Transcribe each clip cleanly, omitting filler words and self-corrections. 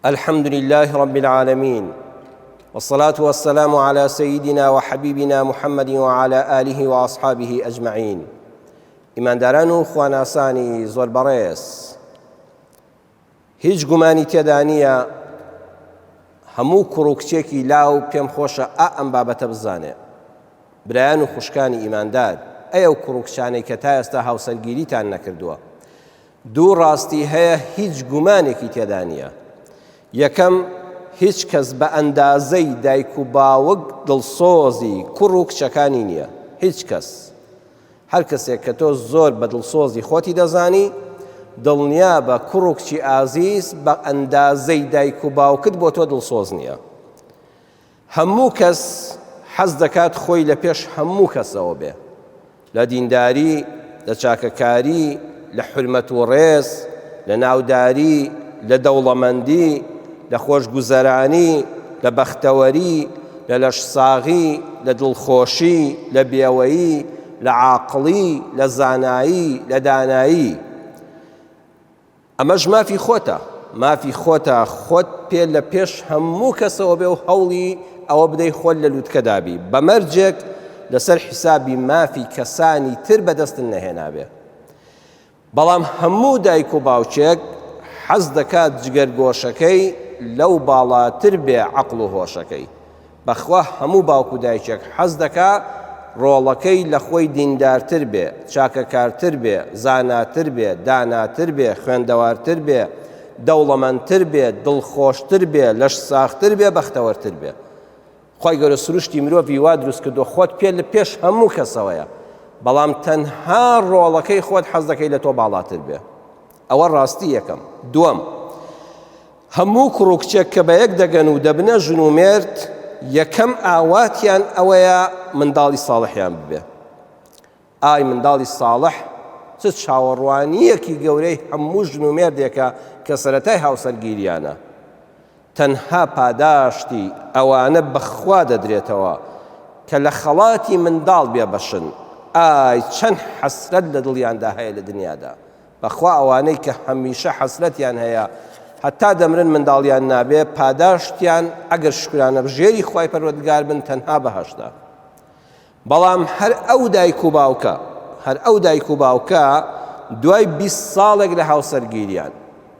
الحمد لله رب العالمين والصلاة والسلام على سيدنا وحبيبنا محمد وعلى آله وأصحابه أجمعين ئیمانداران و خواناسانی زۆر بەڕێز هیچ گومانی تێدا نییە هەموو کوڕ و کچێکی لاو پێم خۆشە ئا ئەم بابەتە بزانێ برایان و خوشکانی ئیماندار ئەی ئەو کوڕ و کچانەی کە تا ئێستا هاوسەرگیریتان نەکردووە دوو ڕاستی هەیە هیچ گومانێکی تێدا نییە. یەکەم، هیچ کەس بە ئەندازەی دایک و باوک دڵسۆزی کوڕ و کچەکانی نییە. هیچ کەس. هەر کەسێک کە تۆ زۆر بە دڵسۆزی خۆتی دەزانی، دڵنیابە کوڕ و کچی ئازیز بە ئەندازەی دایک و باوکت بۆ تۆ دڵسۆز نییە. هەموو کەس حەز دەکات خۆی لە پێش هەموو کەسەوە بێ لە دینداری، لە چاکەکاری، لە حورمەت و ڕێز، لە ناوداری، لە دەوڵەمەندی، لە خۆشگوزەرانی، لە بەختەوەری، لە لەشساغی، لە دڵخۆشی، لە بێوەیی، لە عاقڵی، لە زانایی، لە دانایی. ئەمەش مافی خۆتە، مافی خۆتە خۆت پێ لە پێش هەموو کەسەوە بێ و هەوڵی ئەوە بدەی خۆت لە لوتکەدا بی، بە مەرجێک لەسەر حیسابی مافی کەسانی تر بەدەستت نەهێنابێ. بەڵام هەموو دایک و باوکێک حەز دەکات جگەرگۆشەکەی لەو باڵاتر بێ عەقڵ و هۆشەکەی. بەخوا هەموو باوک و دایکێک حەز دەکا ڕۆڵەکەی لە خۆی دیندارتر بێ، چاکەکارتر بێ، زاناتر بێ، داناتر بێ، خوێندەوارتر بێ، دەوڵەمەندتر بێ، دڵخۆشتر بێ، لەشساغتر بێ، بەختەوەرتر بێ. خوای گەورە سروشتی مرۆڤی وا دروست کردووە خۆت پێ لە پێش هەموو کەسەوەیە، بەڵام تەنها ڕۆڵەکەی خۆت حەز دەکەی لە تۆ باڵاتر بێ. ئەوە ڕاستی یەکەم. دووەم، هەموو کوڕ و کچێک کە بە یەک دەگەن و دەبنە ژن و مێرد، یەکەم ئاواتیان ئەوەیە منداڵی ساڵحیان ببێ. ئای منداڵی ساڵح چ چاوەڕوانییەکی گەورەی هەموو ژن و مێردێکە کە سەرەتای هاوسەرگیریانە. تەنها پاداشتی ئەوانە بە خوا دەدرێتەوە کە لە خەڵاتی منداڵ بێبەشن. ئای چەند حەسرەت لە دڵیاندا هەیە لە دنیادا. بەخوا ئەوانەی کە هەمیشە حەسرەتیان هەیە هەتا دەمرن منداڵیان نابێ پاداشتیان ئەگەر شوکرانەبژێری خوای پەروەردگار بن تەنها بەهەشتە بەڵام هەر ئەو دایک و باوکە هەر ئەو دایک و باوکە دوای 20 ساڵێک لە هاوسەرگیریان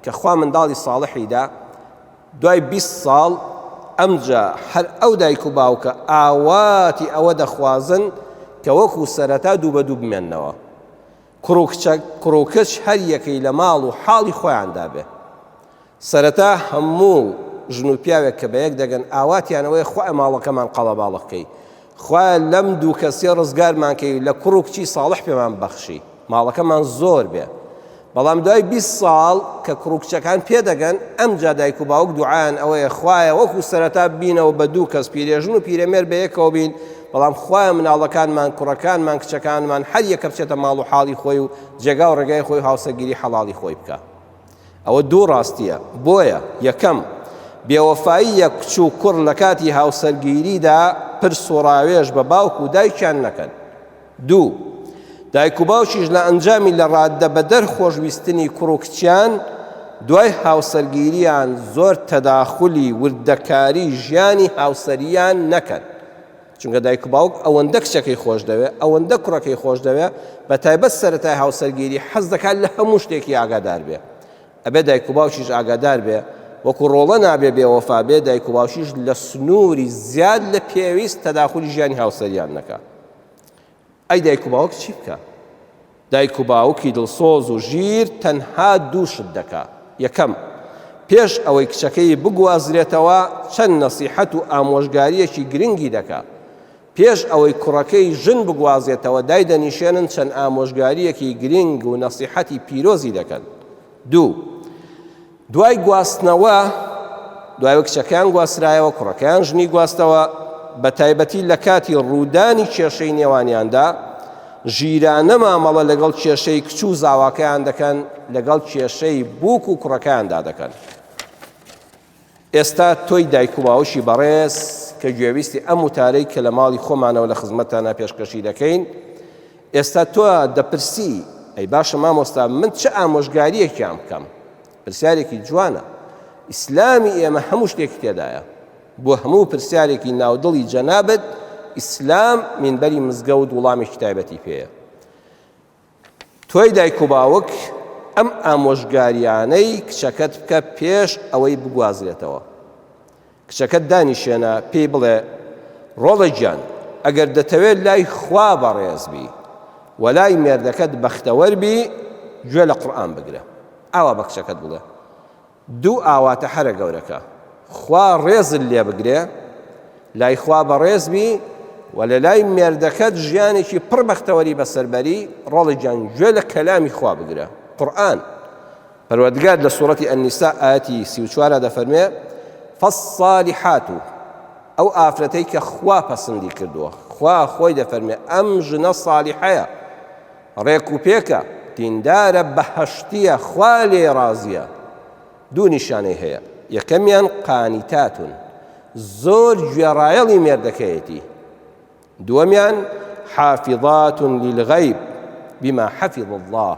کە خوا منداڵی ساڵحیدا دوای 20 ساڵ ئەمجا هەر ئەو دایک و باوکە ئاواتی ئەوە دەخوازن کە وەکو سەرەتا دوو بە دوو بمێننەوە کوڕ و کچە کوڕ و کچ هەر یەکەی لە ماڵ و حاڵی خۆیاندا بێ. سەرەتا هەموو ژن و پیاوێک کە بەیەک دەگەن ئاواتیان ئەوەیە خوایە ماڵەکەمان قەڵەباڵغ کەی، خوایە لەم دوو کەسیە ڕزگارمان کەی لە کوڕ و کچی ساڵح پێمان بەخشی، ماڵەکەمان زۆر بێ. بەڵام دوای 20 ساڵ کە کوڕ و کچەکان پێدەگەن ئەمجا دایک و باوک دوعایان ئەوەیە خوایە وەکو سەرەتا بینەوە بە دوو کەس پیرێژن و پیرەمێر بەیەکەوە بین بەڵام خوایە مناڵەکانمان کوڕەکانمان کچەکانمان هەر یەکە بچێتە ماڵ و حاڵی خۆی و جێگا و ڕێگای خۆی و هاوسەرگیری حەڵاڵی خۆی بکا ئەوە دوو ڕاستیە بۆیە یەکەم بێوەفایی یەک کچ و کوڕ لە کاتی هاوسەرگیریدا پرس و ڕاوێژ بە باوک و دایکیان نەکەن دوو، دایک و باوکیش لە ئەنجامی لە ڕاددەبەدەر خۆشویستنی کوڕ و کچیان دوای هاوسەرگیریان زۆر تەداخولی وردەکاری ژیانی هاوسەریان نەکەن چونکە دایک و باوک ئەوەندە کچەکەی خۆش دەوێ ئەوەندە کوڕەکەی خۆش دەوێ بە تایبەت سەرەتای هاوسەرگیری حەز دەکات لە هەموو شتێکی ئاگادار بێ ئەبێ دایک و باوکیش ئاگادار بێ وەکو ڕۆڵە نابێ بێوەفا بێ دایک و باوکیش لە سنووری زیاد لە پێویست تەداخولی ژیانی هاوسەریان نەکا ئەی دایک و باوک چی بکە؟ دایک و باوکی دڵسۆز و ژیر تەنها دوو شت دەکا یەکەم پێش ئەوەی کچەکەی بگوازرێتەوە چەند نەسیحەت و ئامۆژگاریەکی گرنگی دەکا پێش ئەوەی کوڕەکەی ژن بگوازێتەوە دایدەنیشێنن چەند ئامۆژگاریەکی گرنگ و نەسیحەتی پیرۆزی دەکەن دوو، دوای گواستنەوە، دوای کچەکەیان گواسترایەوە، کوڕەکەیان ژنی گواستەوە، بە تایبەتی لە کاتی ڕوودانی کێشەی نێوانیاندا، ژیرانە مامەڵە لەگەڵ کێشەی کچ و زاواکەیان دەکەن، لەگەڵ کێشەی بووک و کوڕەکەیاندا دەکەن. ئێستا تۆی دایک و باوکی بەڕێز کە گوێویستی ئەم وتارەی کە لە ماڵی خۆمانەوە لە خزمەتتانا پێشکەشی دەکەین، ئێستا تۆ دەپرسی ئەی باشە مامۆستا من چ ئامۆژگارییەکیان بکەم؟ پرسیارێکی جوانە. ئیسلامی ئێمە هەموو شتێکی تێدایە. بۆ هەموو پرسیارێکی ناودڵی جەنابت ئیسلام مینبەری مزگەوت وڵامێکی تایبەتی پێیە. تۆی دایک و باوک ئەم ئامۆژگاریانەی کچەکەت بکە پێش ئەوەی بگوازرێتەوە. کچەکەت دانیشێنە پێی بڵێ ڕۆڵە گیان ئەگەر دەتەوێت لای خوا بەڕێز بی و لای مێردەکەت بەختەوەر بی گوێ لە قورئان بگرە. ئاوا بە کچەکەت بڵێ. دوو ئاواتە هەرە گەورەکە خوا ڕێزت لێ بگرێ لای خوا بەڕێز بی و لە لای مێردەکەت ژیانێکی پڕ بەختەوەری بەسەربەری ڕۆڵی گیان گوێ لە کەلامی خوا بگرە قورئان پەروەردگار لە سوڕەتی النساء ئاەتی 34 دەفەرمێ فالصالحات ئەو ئافرەتەی کە خوا پەسەندی کردووە خوا خۆی دەفەرمێ ئەم ژنە صالحەیە ڕێک و پێکە، دیندارە، بەهەشتییە، خوا لێی ڕازییە، دوو نیشانەی هەیە، یەکەمیان قانیتاتون، زۆر گوێڕایەڵی مێردەکەیەتی، دووەمیان حافظات للغیب بما حفظ اللە،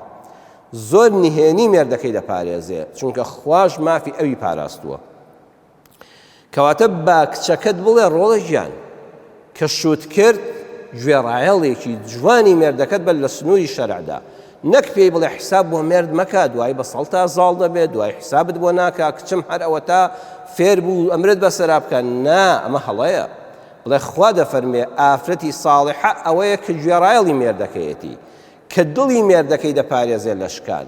زۆر نهێنی مێردەکەی دەپارێزێ، چونکە خواش مافی ئەوی پاراستووە. کەواتە با کچەکەت بڵێ ڕۆڵە گیان کە شوت کرد گوێڕایەڵێکی جوانی مێردەکەت بە لە سنووری شەرعدا نەک پێی بڵێ حساب بۆ مێرد مەکە دوای بە سەڵتا زاڵ دەبێت دوای حسابت بۆ ناکا کچم هەر ئەوەتا فێر بوو ئەمرت بەسەرا بکە نا ئەمە هەڵەیە بڵێ خوا دەفەرمێ ئافرەتی ساڵحە ئەوەیە کە گوێڕایەڵی مێردەکەیەتی کە دڵی مێردەکەی دەپارێزێ لە شکان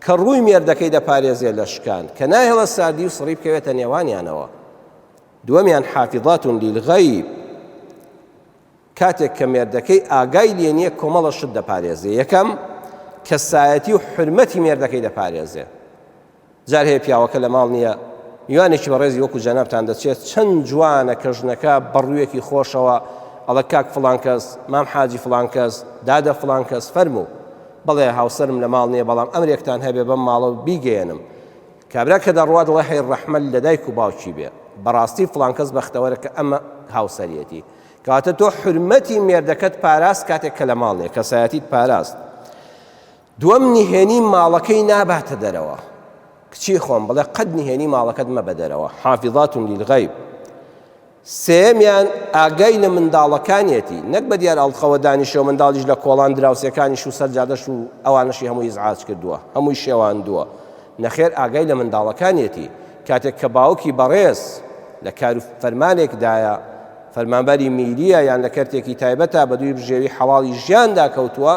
کە ڕووی مێردەکەی دەپارێزێ لە شکان، کە ناهێڵێ ساردی و سڕی بکەوێتە نێوانیانەوە. دووەمیان حافظات للغیب، کاتێک کە مێردەکەی ئاگای لێ نییە کۆمەڵە شت دەپارێزێ. یەکەم، کەسایەتی و حورمەتی مێردەکەی دەپارێزێ. جار هەیە پیاوەکە لە ماڵ نییە، میوانێکی بەڕێزی وەکو جەنابتان دەچێت، چەند جوانە کە ژنەکە بە ڕوویەکی خۆشەوە ئەڵێ کاک فڵان کەس، مام حاجی فڵان کەس، دادە فڵان کەس، فەرموو. بەڵێ هاوسەرم لە ماڵ نییە بەڵام ئەمرێکتان هەبێ بەم ماڵە و بیگەیەنم. کابرا کە دەڕوا دەڵێ هەی ڕەحمەت لە دایک و باوکی بێ. بەڕاستی فڵان کەس بەختەوەرە کە ئەمە هاوسەریەتی. کەواتە تۆ حورمەتی مێردەکەت پاراست کاتێک کە لە ماڵ نییە، کەسایەتیت پاراست. دووەم نهێنی ماڵەکەی ناباتە دەرەوە. کچی خۆم بڵێ قەت نهێنی ماڵەکەت مەبە دەرەوە. حافظات للغیب. سێیەمیان ئاگای لە منداڵەکانیەتی نەک بە دیار ئەڵقەوە دانیشێ و منداڵیش لە کۆڵان دراوسێکانیش و سەر جادەش و ئەوانەشی هەمووی ئیزعاج کردووە هەمووی شێواندووە نەخێر ئاگای لە منداڵەکانیەتی کاتێک کە باوکی بەڕێز لە کار و فەرمانێکدایە فەرمانبەری میریە یان لە کەرتێکی تایبەتە بە دووی بژێوی حەڵاڵی ژیاندا کەوتووە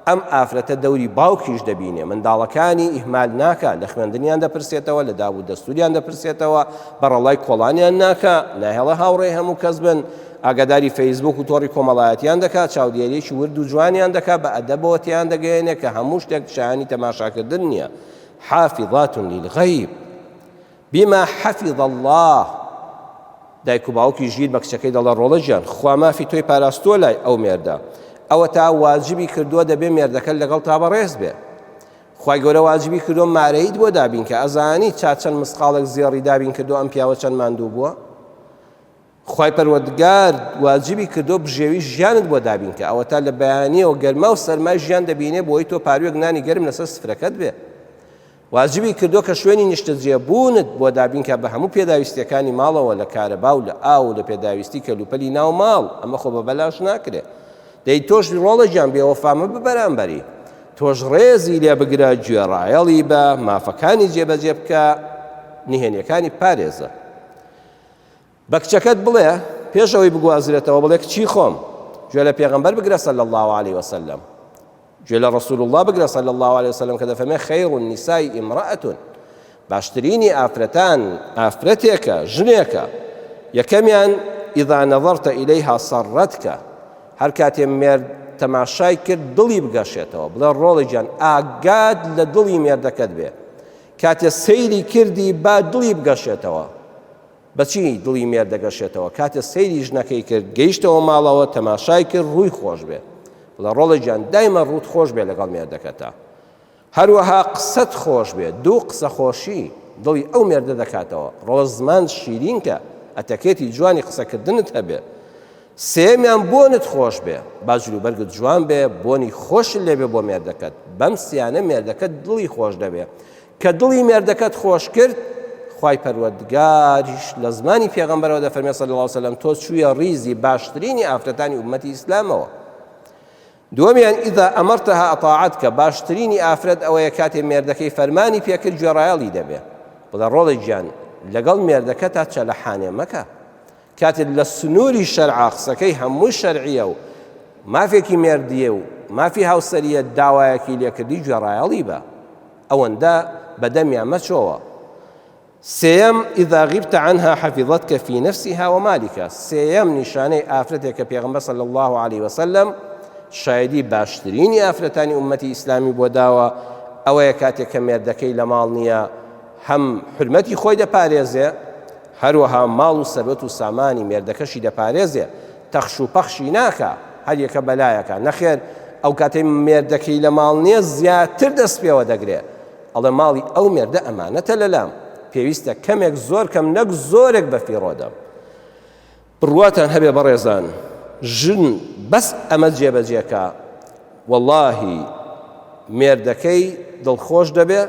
ئەم ئافرەتە دەوری باوکیش دەبینێ، منداڵەکانی ئیهمال ناکا، لە خوێندنیان دەپرسێتەوە، لە داب و دەستوریان دەپرسێتەوە، بەڕەڵای کۆڵانیان ناکا، ناهێڵێ هاوڕێی هەموو کەس بن، ئاگاداری فەیسبوک و تۆڕی کۆمەڵایەتیان دەکا، چاودێرییەکی ورد و جوانیان دەکا، بە ئەدەبەوە تێیان دەگەیەنێ کە هەموو شتێک شایانی تەماشاکردن نییە. حافظات للغیب. بما حفظ اللە دایک و باوکی ژیر بە کچەکەی دەڵێ ڕۆڵە گیان خوا مافی تۆی پاراستووە لای ئەو مێردە ئەوە تا واجبی کردووە دەبێ مێردەکە لەگەڵ تا بەڕێز بێ خوای گەورە واجبی کردووە مارەیت بۆ دابین کە ئەزانی چا چەند مسقاڵێک زێڕی دابین کردو ئەم پیاوە چەند ماندوو بووە خوای پەروەردگار واجبی کردووە بژێوی ژیانت بۆ دابین کە ئەوەتا لە بەیانیەوە گەرما و سەرمای ژیان دەبینێ بۆی تۆ پاروێک نانی گەرم لەسەر سفرەکەت بێ واجبی کردووە کە شوێنی نیشتەجێ بوونت بۆ دابین کە بە هەموو پێداویستیەکانی ماڵەوە لە کارەبا و لە ئاو و لە پێداویستی کەلوپەلی ناو ماڵ ئەمە خۆ بە بەلاش ناکرێ دەی تۆش ڕۆڵە گیان بێوەفا مەبە بەرامبەری تۆش ڕێزی لێ بگرە گوێڕایەڵی بە مافەکانی جێبەجێ بکە نهێنیەکانی پارێزە بە کچەکەت بڵێ پێش ئەوەی بگوازرێتەوە بڵێ کچی خۆم گوێ لە پێغەمبەر بگرە صلی الله علیه وسلم گوێ لە رسول الله بگرە صلی الله علیه وسلم کە دەفەرمێ خیر النساء امرأة باشترینی ئافرەتان ئافرەتێکە ژنێکە یەکەمیان إذا نظرت إليها سرتك هەر کاتێ مێرد تەماشای کرد دڵی بگەشێتەوە بڵێ ڕۆڵی گیان ئاگات لە دڵی مێردەکەت بێ کاتێ سەیری کردی با دڵی بگەشێتەوە بەچی دڵی مێرد دەگەشێتەوە کاتێ سەیری ژنەکەی کرد گەیشتەوە ماڵەوە تەماشای کرد ڕووی خۆش بێ بڵێ ڕۆڵە گیان دایمە ڕووت خۆش بێ لەگەڵ مێردەکەتا هەروەها قسەت خۆش بێ دوو قسە خۆشی دڵی ئەو مێردە دەکاتەوە ڕۆڵە زمان شیرینکە ئەتەکێتی جوانی قسەکردنت هەبێ سێیەمیان بۆنت خۆش بێ با جلوبەرگت جوان بێ بۆنی خۆشت لێبێ بۆ مێردەکەت بەم سیانە مێردەکەت دڵی خۆش دەبێ کە دڵی مێردەکەت خۆش کرد. خوای پەروەردگاریش لە زمانی پێغەمبەرەوە دەفەرمێ صلی الله علیه وسلم تۆ چوویە ڕیزی باشترینی ئافرەتانی ئومەتی ئیسلامەوە. دووەمیان اذا امرتها اطاعتک باشترینی ئافرەت ئەوەیە کاتێ مێردەکەی فەرمانی پێکرد گوێڕایەڵی دەبێ. بڵێ ڕۆڵە گیان لەگەڵ مێردەکەتا چەلەحانێ مەکە. کاتێ لە سنووری شەرعا قسەکەی هەمووی شەرعیە و مافێکی مێردیە و مافی هاوسەریە داوایەکی لێکردی گوێڕایەڵی بە. ئەوەندە بەدەمیا مەچۆوە. سێیەم، اذا غبت عنها حفظتک فی نفسها ومالک، سێیەم نیشانەی ئافرەتێک کە پێغەمبەر صلی اللە علیه وسلم شایدی باشترینی ئافرەتانی ئوممەتی ئیسلامی بۆ داوە ئەوەیە کاتێک کە مێردەکەی لە ماڵ نییە هەم حورمەتی خۆی دەپارێزێ هەروەها ماڵ و سەروەت و سامانی مێردەکەشی دەپارێزێ تەخش و پەخشی ناکا هەر یەکە بەلایەکە نەخێر ئەو کاتەی مێردەکەی لە ماڵ نییە زیاتر دەست پێوە دەگرێ ئەڵێ ماڵی ئەو مێردە ئەمانەتە لەلام پێویستە کەمێک زۆر کەم نەک زۆرێک بە فیڕۆ دەم بڕواتان هەبێ بەڕێزان ژن بەس ئەمە جێبەجێکە وەڵاهی مێردەکەی دڵخۆش دەبێ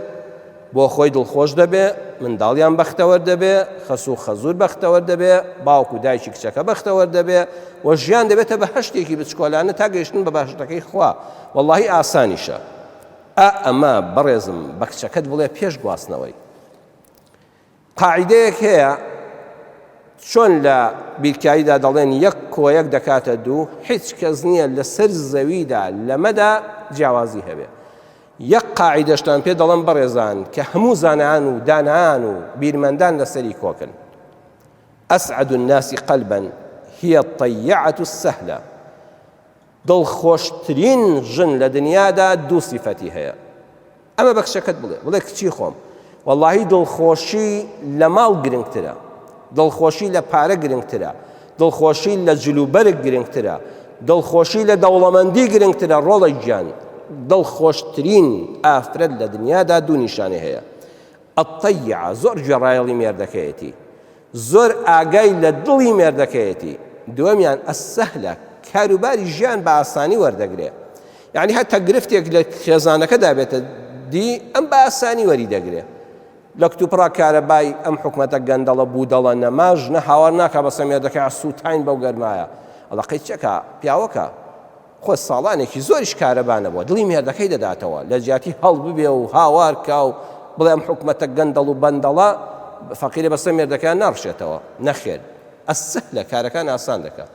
بۆ خۆی دڵخۆش دەبێ منداڵیان بەختەوەر دەبێ خەس و خەزور بەختەوەر دەبێ باوک و دایکی کچەکە بەختەوەر دەبێ و ژیان دەبێتە بە هەشتێکی بچکۆلانە تا گەیشتن بە بەهەشتەکەی خوا وەڵاهی ئاسانیشە ئا ئەمە بەڕێزم بە کچەکەت بڵێ پێش گواستنەوەی. قاعیدەیەک هەیە چۆن لە بیرکاریدا دەڵێن یەک کۆ یەک دەکاتە دوو هیچ کەس نییە لەسەر زەویدا لەمەدا جیاوازی هەبێ یەک قاعیدەشتان پێ دەڵێم بەڕێزان کە هەموو زانایان و دانایان و بیرمەندان لەسەری کۆکن أسعد الناس قلبا هي الطيعة السهلة دڵخۆشترین ژن لە دنیادا دوو سیفەتی هەیە ئەمە بە کچەکەت بڵێ بڵێ کچی خۆم وەڵاهی دڵخۆشی لە ماڵ گرنگترە دڵخۆشی لە پارە گرنگترە دڵخۆشی لە جلوبەرگ گرنگترە دڵخۆشی لە دەوڵەمەندی گرنگترە ڕۆڵە گیان دڵخۆشترین ئافرەت لە دنیادا دوو نیشانەی هەیە الطیعە، زۆر گوێڕایەڵی مێردەکەیەتی، زۆر ئاگای لە دڵی مێردەکەیەتی. دووەمیان السهلە، کاروباری ژیان بە ئاسانی وەردەگرێ. یەعنی هەتا گرفتێک لە خێزانەکەدا بێتە دی، ئەم بە ئاسانی وەری دەگرێ. لە کتوپڕا کارەبای ئەم حکومەتە گەندەڵە بودەڵە نەما، ژنە هاوار ناکا بەسەر مێردەکەیا سووتاین بەو گەرمایە. ئەڵێ قەی چەکا پیاوەکە. خۆ ساڵانێکی زۆریش کارەبا نەبووە، دڵی مێردەکەی دەداتەوە، لە جیاتی هەڵببێ و هاوار کا و بڵێ ئەم حکومەتە گەندەڵ و بەندەڵە، فەقیرە بەسەر مێردەکەیان ناڕشێتەوە، نەخێر، ئەسهلە، کارەکان ئاسان دەکا.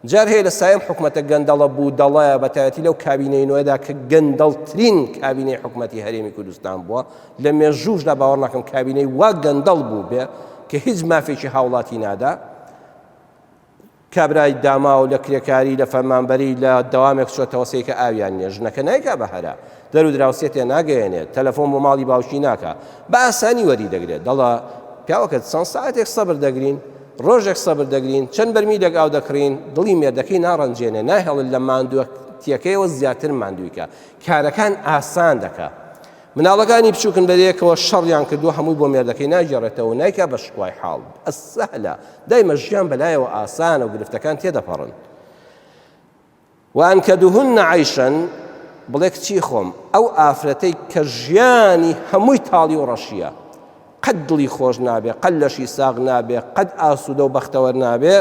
جار هەیە لە سایەم حکومەتە گەندەڵە بودەڵەیە، بەتایبەتی لەو کابینەی نوێدا کە گەندەڵترین کابینەی حکومەتی هەرێمی کوردستان بووە، لە مێژووشدا باوەڕ ناکەم کابینەی وا گەندەڵ بووبێ کە هیچ مافێکی هاوڵاتی نادا، کابرای داماو لە کرێکاری لە فەرمانبەری لە دەوامێک چۆتەوە سەیکە ئاویان نیە ژنەکە نایکا بە هەرا دەر و دراوسێ تێ ناگەیەنێت تەلەفۆن بۆ ماڵی باوکی ناکا بە ئاسانی وەری دەگرێت دەڵە پیاوەکە چەند ساعتێک سەبر دەگرین ڕۆژێک سەبر دەگرین چەند بەرمیلێک ئاو دەکڕین دڵی مێردەکەی ناڕەنجێنێ ناهێڵێت لە ماندووەتیەکەیەوە زیاتر ماندوویکە کارەکان ئاسان دەکا مناڵەکانی بچوکن بەیەکەوە شەڕیان کردووە هەمووی بۆ مێردەکەی ناگێڕێتەوە و نایکا بە شکوای حاڵ السهلە دایمە ژیان بەلایەوە ئاسانە و گرفتەکان تێدەپەڕن وأنكدهن عيشا بڵێ کچی خۆم ئەو ئافرەتەی کە ژیانی هەمووی تاڵی و ڕەشیە قەت دڵی خۆش نابێ قەت لەشی ساغ نابێ قەت ئاسوودە و بەختەوەر نابێ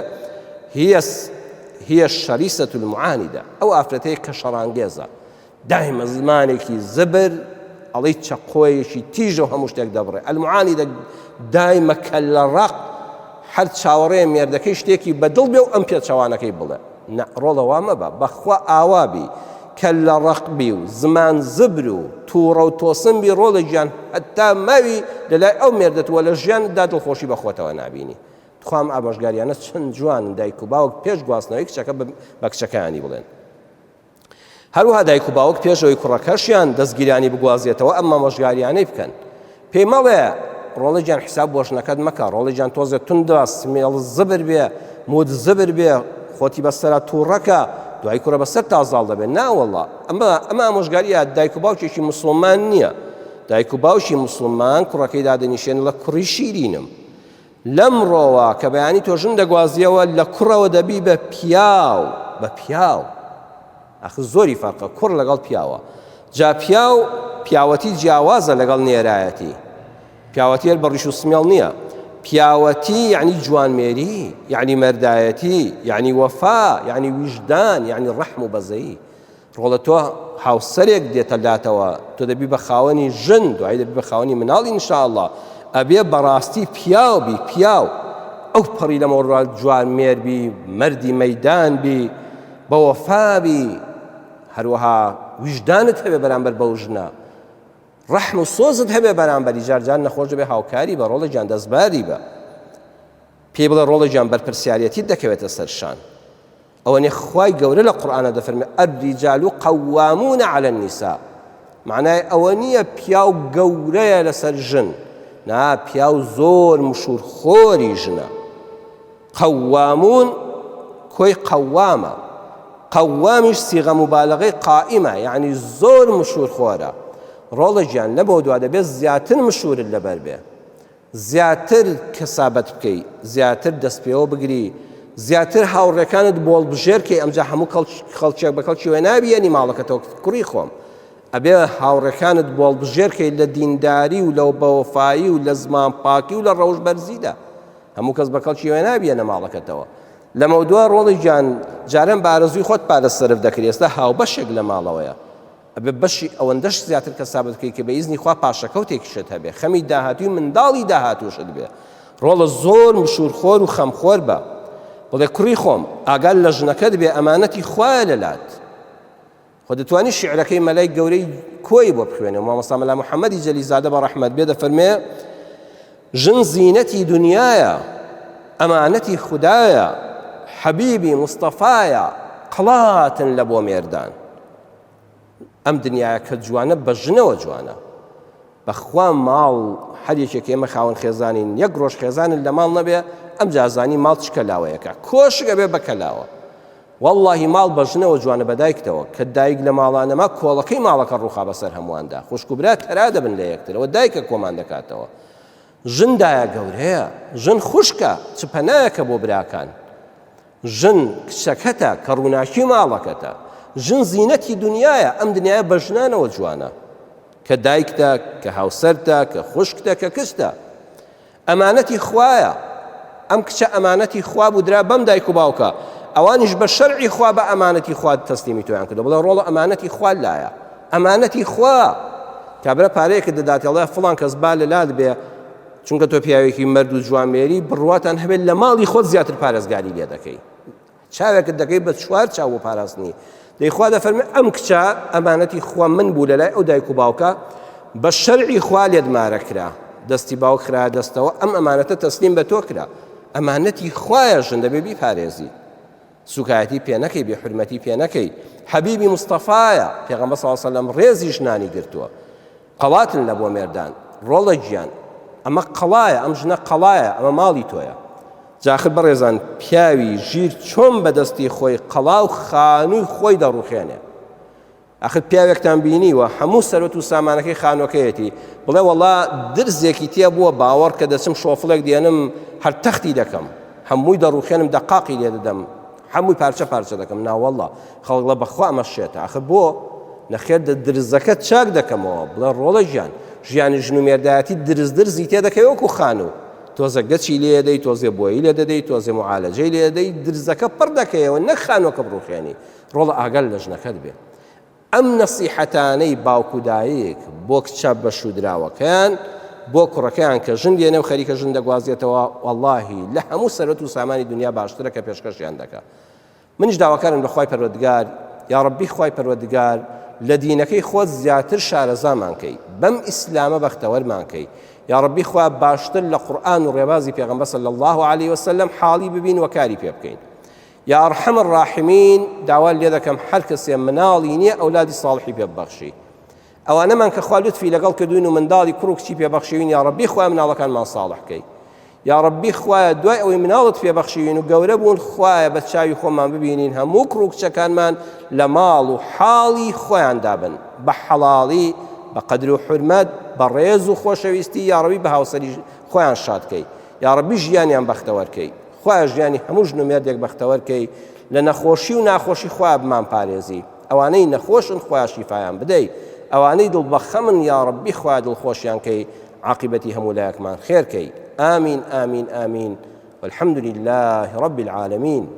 هي هي الشرسة المعاندة ئەو ئافرەتەیە کە شەڕانگێزە دایمە زمانێکی زبر ئەڵێی چەقۆیەکی تیژە و هەموو شتێک دەبڕێ المعاندە دایمە کەللە ڕەق هەر چاوەڕێ مێردەکەی شتێکی بەدڵ بێ و ئەم پێچەوانەکەی بڵێ نە ڕۆڵە وا مەبە بەخوا ئاوا بی کەللە ڕەق بی و زمان زبر و تووڕە و تۆسن بی ڕۆڵە گیان هەتا ماوی لەلای ئەو مێردەت وە لە ژیانتدا دڵخۆشی بە خۆتەوە نابینی تخوا ئەم ئامۆژگاریانە چەند جوانن دایک و باوک پێش گواستنەوەی کچەکە بە کچەکەیانی بڵێن هەروەها دایک و باوک پێش ئەوەی کوڕەکەشیان دەستگیرانی بگوازێتەوە ئەم مامۆژگاریانەی بکەن پێی مەڵێ ڕۆڵە گیان حیساب بۆ ژنەکەت مەکە ڕۆڵە گیان تۆزێ توندە سمێڵ زبر بێ موت زبر بێ خۆتی بەسەرا تووڕەکە دوای کوڕە بەسەر تازاڵ دەبێت ناوەڵا ئەمە ئەمە ئامۆژگاریە دایک و باوکێکی مسلمان نییە دایک و باوکی مسلمان کوڕەکەی دادەنیشێن لە کوڕی شیرینم لەمڕۆوە کە بەیانی تۆ ژن دەگوازیەوە لە کوڕەوە دەبی بە پیاو بە پیاو ئەخ زۆری فەرقە کوڕ لەگەڵ پیاوە جا پیاو پیاوەتی جیاوازە لەگەڵ نێرایەتی. پیاوەتی هەر بە ڕیش و سمێڵ نییە پیاوەتی یعنی جوانمێری یعنی مەردایەتی یعنی وەفا یعنی ویژدان یعنی ڕەحم و بەزەیی ڕۆڵە تۆ هاوسەرێک دێتە لاتەوە تۆ دەبی بە خاوەنی ژن دوایی دەبی بە خاوەنی مناڵی انشاءاللە ئەبێ بەڕاستی پیاو بی پیاو ئەو پەڕی لە مۆڕا جوان مێر بی مەردی مەدان بی بە وەفا بی هەروەها ویژدانت هەبێ بەرامبەر بەو ژنە ڕەحم و سۆزت هەبێ بەرامبەری جار جار نەخۆش دەبێ هاوکاری بە ڕۆڵە گیان دەستباری بە پێی بڵێ ڕۆڵە گیان بەرپرسیارەتیت دەکەوێتە سەر شان ئەوەنێ خوای گەورە لە قورئانە دەفەرمێ الرجال قوامون علی النساء معنای ئەوە نییە پیاو گەورەیە لەسەر ژن نا پیاو زۆر مشوور خۆری ژنە قوامون کۆی قوامە قوامیش سیغە مبالغەی قائمە یعنی زۆر مشوور خۆرە ڕۆڵە گیان لەمەوە دوا دەبێت زیاتر مشوورت لەبەر بێ زیاتر کەسابەت بکەی زیاتر دەست پێوە بگری زیاتر هاوڕێکانت بۆڵبژێر کەی ئەمجا هەموو خەڵکێک بە کەڵکی وێ نابیێنی ماڵەکەتەوە کوڕی خۆم ئەبێ هاوڕێکانت بۆڵبژێر کەی لە دینداری و لە بەوەفایی و لە زمان پاکی و لە ڕەوش بەرزیدا هەموو کەس بە کەڵکی وێ نابیێنە ماڵەکەتەوە لەمەودوا ڕۆڵی گیان جاران بە ئارەزووی خۆت پارە سەرف دەکرد ئێستا هاوبەشێک لە ماڵەوەیە ئەبێ بەشی ئەوەندەش زیاتر کەسابەت بکەی کە بە ئیزنی خوا پاشەکەوتێکیشت هەبێ خەمی داهاتووی منداڵی داهاتووشت بێ ڕۆڵە زۆر مشوورخۆر و خەمخۆر بە بڵێ کوڕی خۆم ئاگال لە ژنەکەت بێ ئەمانەتی خوایە لەلات خۆ دەتوانی شعرەکەی مەلای گەورەی کۆی بۆ بخوێنێ و مامۆستا مەلا محەممەدی جەلیزادە بە ڕەحمەت بێ دەفەرمێ ژن زینەتی دنیایە ئەمانەتی خودایە حەبیبی مستەفایە قڵاتن لە بۆ مێردان ئەم دنیایە کە جوانە بە ژنەوە جوانە بەخوا ماڵ هەر یەکێک ئێمە خاوەن خێزانین یەک ڕۆژ خێزانت لە ماڵ نەبێ ئەم جازانی ماڵ چ کەلاوەیەکە کۆشک ئەبێ بە کەلاوە واللهی ماڵ بە ژنەوە جوانە بە دایکتەوە کە دایک لە ماڵانەما کۆڵەکەی ماڵەکە ڕووخا بەسەر هەموواندا خوشک و برا تەرا دەبن لە یەکترەوە دایکە کۆمان دەکاتەوە ژن دایە گەورەیە ژن خوشکە چ پەنایەکە بۆ براکان ژن کچەکەتە کە ڕووناکی ماڵەکەتە ژن زینەتی دنیایە ئەم دنیایە بە ژنانەوە جوانە کە دایکتە کە هاوسەرتە کە خوشکتە کە کچتە ئەمانەتی خوایە ئەم کچە ئەمانەتی خوا بوو درا بەم دایک و باوکە ئەوانیش بە شەرعی خوا بە ئەمانەتی خوا تەسلیمی تۆیان کردو بڵێ ڕۆڵە ئەمانەتی خوا لایە ئەمانەتی خوا کابرا پارەیەکت دەداتێ ئەڵێ فڵان کەس با لە لات بێ چونکە تۆ پیاوێکی مەرد و جوامێری بڕواتان هەبێت لە ماڵی خۆت زیاتر پارێزگاری لێ دەکەی چاوێکت دەکەی بە چوار چاو بۆ پاراستنی دەیخوا دەفەرمێ ئەم کچە ئەمانەتی خوا من بوو لە لای ئەو دایک و باوکە بە شەرعی خوا لێت مارە کرا دەستی باوک خرا دەستەوە ئەم ئەمانەتە تەسلیم بە تۆ کرا ئەمانەتی خوایە ژن دەبێ بیپارێزی سوکایەتی پێ نەکەی بێ حورمەتی پێ نەکەی حەبیبی مستەفایە پێغەمبەر صلی الله علیه وسلم ڕێزی ژنانی گرتووە قەڵاتن لە بۆ مێردان ڕۆڵە گیان ئەمە قەڵایە ئەم ژنە قەڵایە ئەمە ماڵی تۆیە جاخر بەڕێزان پیاوی ژیر چۆن بەدەستی خۆی قەڵا و خانووی خۆی دەڕوخێنێ ئەخر پیاوێکتان بینیوە هەموو سەرۆت و سامانەکەی خانوەکەیەتی بڵێ وەڵا درزێکی تێ بووە باوەڕ کە دەچم شۆفڵێک دێنم هەر تەختی دەکەم هەمووی دەڕوخێنم دەقاقی لێ دەدەم هەمووی پارچە پارچە دەکەم ناوەڵا خەڵک بەخوا ئەمە شێتە ئەخر بۆ نەخێر دە درزەکە چاک دەکەمەوە بڵێ ڕۆڵە ژیان ژیانی ژن و مێردایەتی درز درزی تێ دەکەوێ وەکو خانوو تۆزە گەچی لێ دەی تۆزێ بۆیی لێ دەدەی تۆزێ معالەجەی لێ دەی درزەکە پڕ دەکەیەوە نەک خانووەکە بڕوخێنی ڕۆڵە ئاگات لە ژنەکەت بێ. ئەم نەسیحەتانەی باوک و دایک بۆ کچە بەشوودراوەکەیان، بۆ کوڕەکەیان کە ژن دێنێ و خەریکە ژن دەگوازێتەوە، وەڵاهی لە هەموو سەروەت و سامانی دنیا باشترە کە پێشکەشیان دەکا. منیش داواکارم لە خوای پەروەردگار، یاڕەبی خوای پەروەردگار لە دینەکەی خۆت زیاتر شارەزامان کەی، بەم ئیسلامە بەختەوەرمان کەی، یاڕەبی خوا باشتر لە قورئان و ڕێبازی پێغەمبەر صلی اللە علیە وسلم حاڵی ببین و کاری پێ بکەین. یا ارحم الراحمین داوات لێ دەکەم هەر کەسێ مناڵی نییە ئەولادی ساڵحی پێ ببەخشی ئەوانەمان کە خوا لوتفی لەگەڵ کردوین و منداڵی کوڕ و کچی پێ بەخشیوین یا ڕەبی خوایە مناڵەکانمان ساڵح کەی یا ڕەبی خوایە دوای ئەوەی مناڵت پێ بەخشیوین و گەورە بوون خوایە بە چاوی خۆمان ببینین هەموو کوڕ و کچەکانمان لە ماڵ و حاڵی خۆیان دابن بە حەڵاڵی بە قەدر و حورمەت بە ڕێز و خۆشەویستی یا ڕەبی بە هاوسەری خۆیان شاد کەی یا ڕەبی ژیانیان بەختەوەر کەی خوایە ژیانی هەموو ژن و مێردێک بەختەوەر کەی لە نەخۆشی و ناخۆشی خوایە بمان پارێزی ئەوانەی نەخۆشن خوایە شیفایان بدەی ئەوانەی دڵ بەخەمن یاڕەبی خوایە دڵخۆشیان کەی. عاقبەتی هەموو لایەکمان خێرکەی. آمین آمین آمین والحمد لله رب العالمین.